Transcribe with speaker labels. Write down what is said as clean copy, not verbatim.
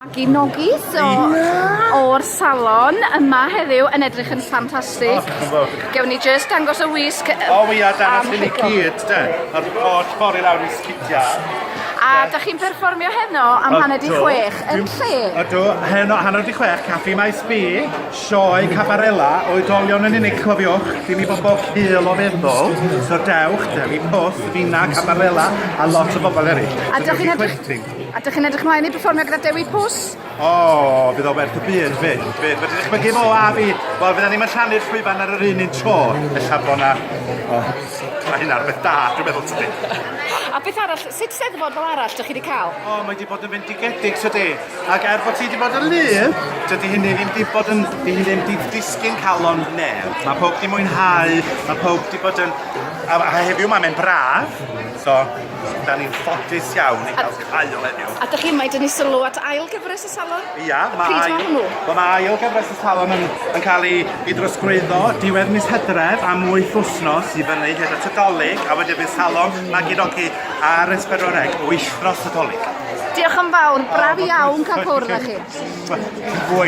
Speaker 1: Magi Nogi so o'r salon yma heddiw yn edrych yn ffantastig.
Speaker 2: O, diolch yn fawr.
Speaker 1: Gewn ni jyst dangos y wisg.
Speaker 2: O ia, dangos hyn i gyd, de. Yr holl ffordd i lawr i sgidiau.
Speaker 1: A da chi'n perfformio heno am hanner di chwech, yn lle?
Speaker 2: Ydw, heno hanner di chwech, Caffi Maes B, sioe Cabarela, oedolion yn unig, cofiwch, dim i bobl cul o feddwl, so dewch, Dewi Pws, Fina, Cabarela, a lot o bobl eraill.
Speaker 1: A dych chi'n edrych, a dych chi'n edrych mlaen i perfformio gyda Dewi Pws?
Speaker 2: O, fydd o werth y byd, fydd, fydd. Fedri dychmygu fo a fi, wel, fydda ni'm yn rhannu'r llwyfan ar yr un un tro. Ella bo' 'na, o, mae hynna'n rhywbeth da, dwi'n meddwl, tydi?
Speaker 1: A beth arall, sut Steddfod fel arall dych chi wedi cael?
Speaker 2: O, mae wedi bod yn fendigedig, tydi? Ac er bod ti wedi bod yn lyb, dydy hynny ddim wedi bod yn, di hi ddim wedi disgyn calon neb. Mae pawb wedi mwynhau, mae pawb wedi bod yn... A, a heddiw mae'n mynd braf, so Da ni'n ffodus iawn i gael cael heddiw.
Speaker 1: A dych chi yma i dynnu sylw at ail gyfres y salon?
Speaker 2: Ia, mae...
Speaker 1: Pryd mae hwnnw?
Speaker 2: Wel, mae ail gyfres y salon yn, yn cael ei, ei drosglwyddo diwedd mis Hydref am 8 wythnos i fyny hyd at y Dolig, a wedyn bydd salon Magidogi ar S4C wythnos y Dolig.
Speaker 1: Diolch yn fawr, braf iawn cael cwrdd â chi.
Speaker 2: Fwy.